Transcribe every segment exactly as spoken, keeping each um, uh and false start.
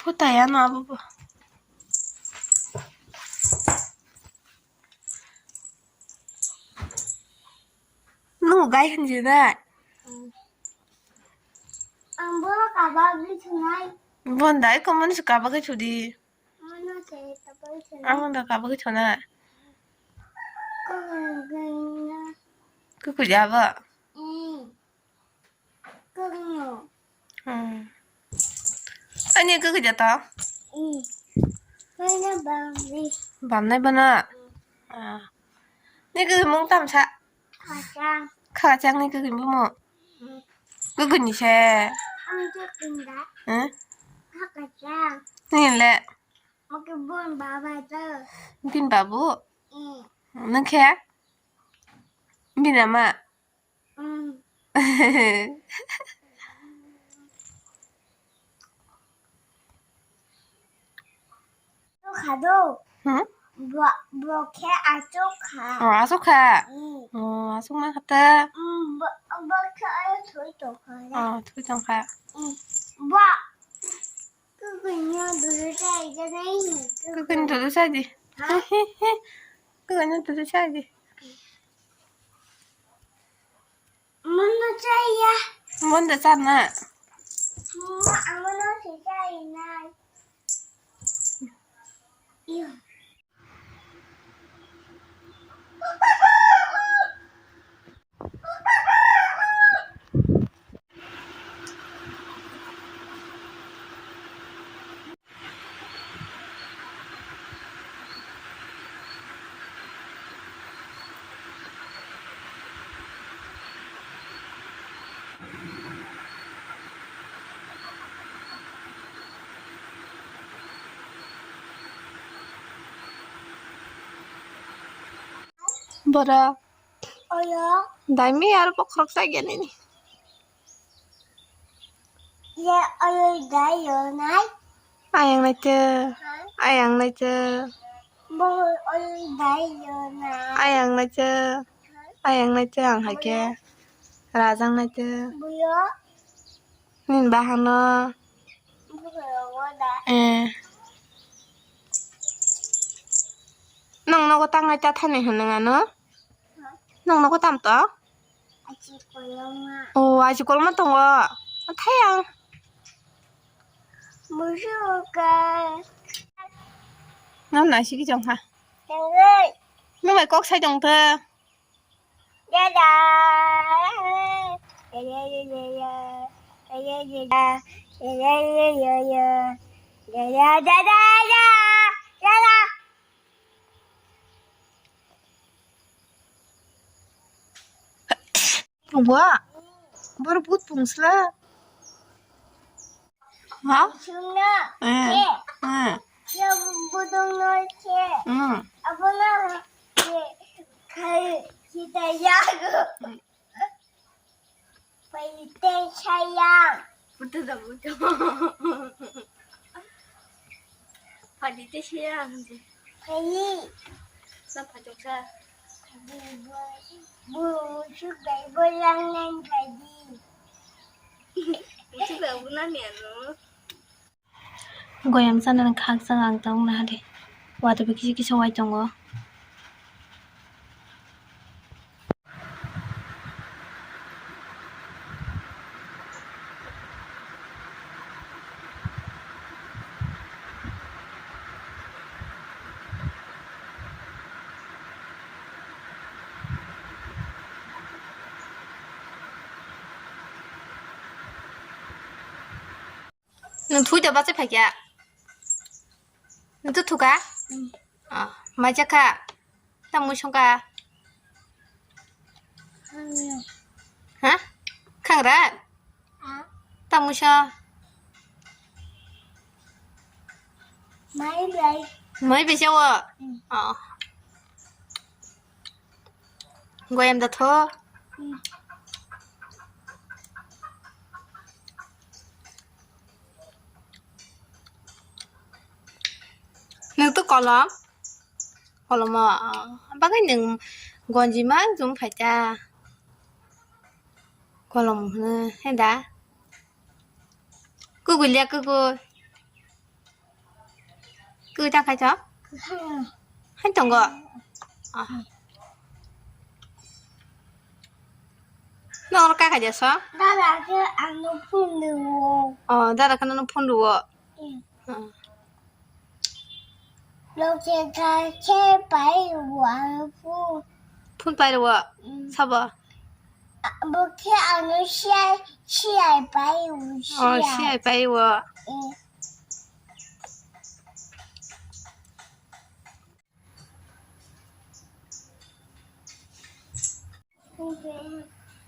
Phuta ya no abo bo. Nwng gai hinjinai. Ang bo kabagwi thunai. Bon dai komon se kabagwi thudi. Mono se kabagwi thunai. Ang da kabagwi thunai. Kukui ya bo. Kukui ya bo. Hmm. Ani kukui ya to? Bamnai bana. Ni kukui mung tamsa. Khachang ni kukui bumo. Kukui ni se. Ni le. Bin babu. Nang khe? Bin ama. Kha do. Hmm? Bo, bo khe achuk kha. Oh, achuk kha? Hmm. Oh, achuk ma kha ta. Hmm, bo, bo khe ayo thui tong kha. Oh, thui tong kha. Hmm. Bo. Kukui no dudu chai, janai. Kukui no dudu chai di. Ha? Kukui no dudu chai di. Mono chaya. Mono chana. Mono, amono se chainai. Iyo. Bora. Oyo. Dai mi aro bokhorok chai gani ni. Ye oyo dai yo nai. Ayang naite. Ha? Ayang naite. Bo oyo dai yo nai. Ayang naite. Ha? Ayang naite ang hai khe. Rajang naite. Buyo. Nin bahano. Buyo wo da. Eh. Nang nogo tangai ta thani hwnwi ano? Nang nogo tam to? Achi koloma. Oh, achi koloma tongo. Thayang. Musuka. Nang na sigi jong ha. Tengoi. Nang bai kok sai jong to. Dada. Dada, dada, dada. Dada, dada, dada. Dada, dada, dada. Dada. Wa, bor but pungsla. Ha? Sumna. Eh. Eh. Ya budung noi ke. Hmm. Abono ke kai kita yago. Phaidi tei sayang. Buto da buto. Phaidi tei sayang. Phaidi. Sa phajok sa. Phaidi bo, bo, suk bai bo lang nang phaidi. Suk bai bo nang ya no. Goyam chanani khakchang ang ta wngna hade. Watwi bo kisa kisa wai tongo. Nwng thui da bachai phai kha? Nwng to thuka? Mm. Ah, mai jakha? Tamo songkha? Mm. Ha? Khangra? Ah. Tamo sa? Mai bai. Mai bai jawo? Mm. Ah. Goyam da tho. Nwng to kolom? Kolomo, ah, bagwi nwng gonji ma jum phaita. Kolom hwno, he da? Kugui le kugui. Twi ta khai to? Hai tongo. Ah. Nong oro ka khai jaso? Dada khe ano phone rwo. Oh, dada khe nono phone rwo. Hmm. Ah. Loke ka khe pai rwo ano phone. Phone pai rwo? Hmm. Sabo? Bo khe ano siyai, siyai pai rwo, oh, siyai. Siyai pai rwo. Hmm.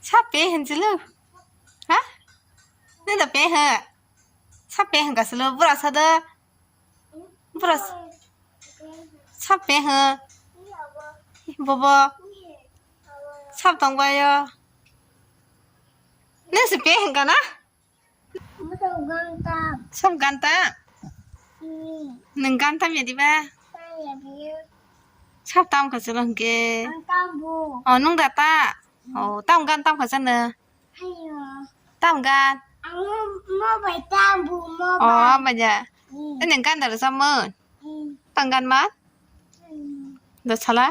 Sa pe hin chilo. Ha? Nida pe ha. Sa pe hin kasilo. Bura sa da. Bura sa. Sa pe ha. Bobo. Sa tong ba yo. Nisi pe hin kana? Sab ganta. Nwng gan tam ya diba? Sab tam kha chwla hwnkhe. Oh, nwng da ta? Oh, tam gan tam kha chwla. Tam gan. Oh, baja. Nwng gan da rwchapmung? Tam gan ma? Da sala?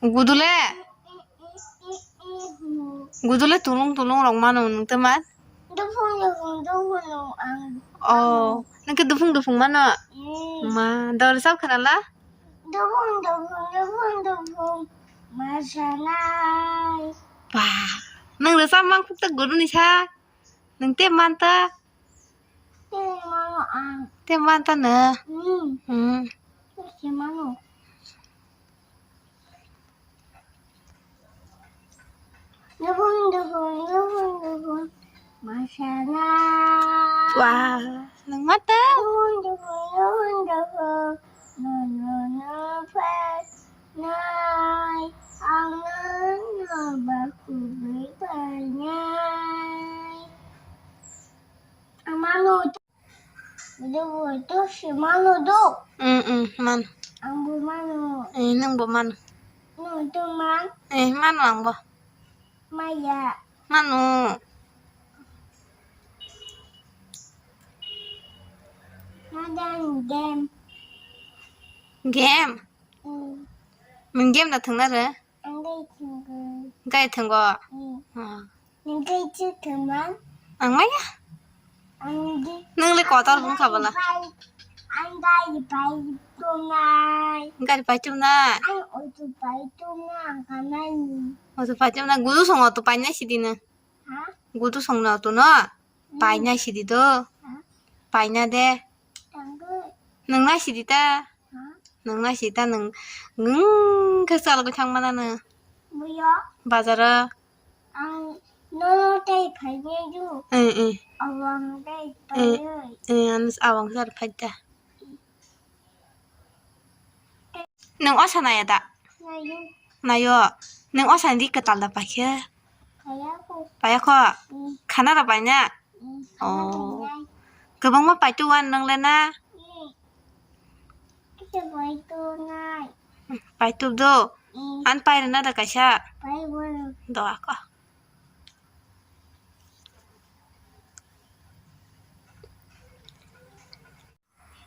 Gudule? Gudule tulung tulung rok mano nwng tei man? Dufung dufung dufung dufung ang. Oh, nwng khe dufung dufung mano? Mm. Ma, dol sab khana la? Dufung dufung dufung dufung. Masanai. Ba, nwng rwchap man khuk ta guru ni sa? Nwng tei man ta? Tei mano ang. Tei man ta no? Hmm. Hmm. Tei mano. Dufung dufung dufung dufung. Masana. Wah, nwng ma ta? Dufung dufung dufung dufung. No no no pa nai. Ang no no ba kubui pa nai. Amano. Dubu tu si mano do. Mm, mm, man. Ang bo mano. Eh, nwng bo mano. Nwng tu man. Eh, mano ang bo. Maya. Mano. Madan game. Game? Mm. Nwng game da thwngna re? Ang gai thwngwi. Gai thwngo? Mm. Ah. Nwng gai chwng thwngmang? Ang maya. Ang di. Nwng le kotor bwng kha bwla. Ang gari pai tongnai. Gari pai tongnai? Ang auto pai tongnai ang kanani. Auto pai tongnai. Gudu song auto painai sidi no. Ha? Gudu song no auto no? Mm. Painai sidi do. Ha? Paina de. Tangwi. Nwng nai sidi ta? Ha? Nwng nai sidi ta nwng, nwng khe chalgwi thang mana nw? Buyo. Bazaro. Ang nono tei phainai do. Eh, eh. Awang tei phainai. Eh, eh, ang awang sar phai ta. Nwng osa naya da? Nayo. Nayo. Nwng osa ni ri kwtal da paikhe? Payakho. Payakho? Mm. Khana rw paina? Mm, oh. Khana rwnai. Kwbangma paitwk wan nwng le na? Mm. Kisa paitwk nai. Paitwk do? Mm. An pai rwna da kaisa? Pai rwna. Do ako.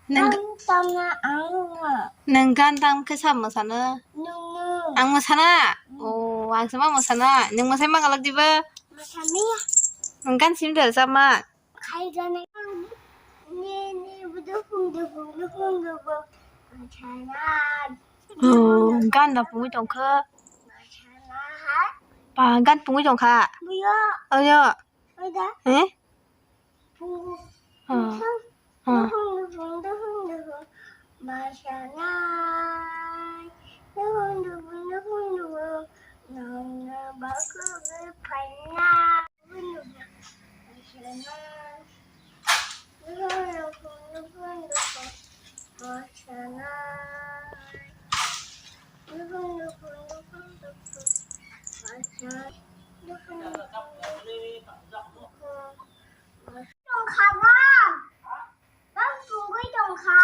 Nwng, nwng gan tam khe sa mwsano? Nwng, nwng. Ang mwsana? Mm. Oh, ang se ma mwsana. Nwng mwsai ma galak diba? Mwsamiya. Nwng gan sim da sa ma? Khai gana. Ni, ni, budu, budu, budu, budu, budu. Mwsana. Oh, gan da pungwi tong kha. Mwsana. Ba, gan pungwi tong kha. Buyo. Oyo. Oida. Eh? Phungo. Ah. Phung, ah. Phung, phung, phung, phung, phung. Masanai. Phung, phung, phung, phung, phung. Nongno bakugwi phaina. Masanai. Phung, phung, phung, phung, phung. Masanai. Phung, phung, phung, phung, phung. Masanai. Phung, phung, phung, phung, phung. Tongkha ba? Bang pungwi tongkha.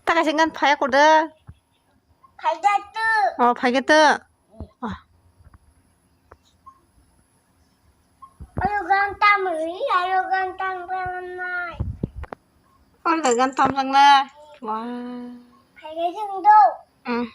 Taka singkan phaya kode. Phaya tu. Oh, phaya tu. Oh. Ayo, gang tam. Mui aro gan tang tangnai. Ol gan gan tam tangnai. Wah. Hai ga jeng do. Hmm.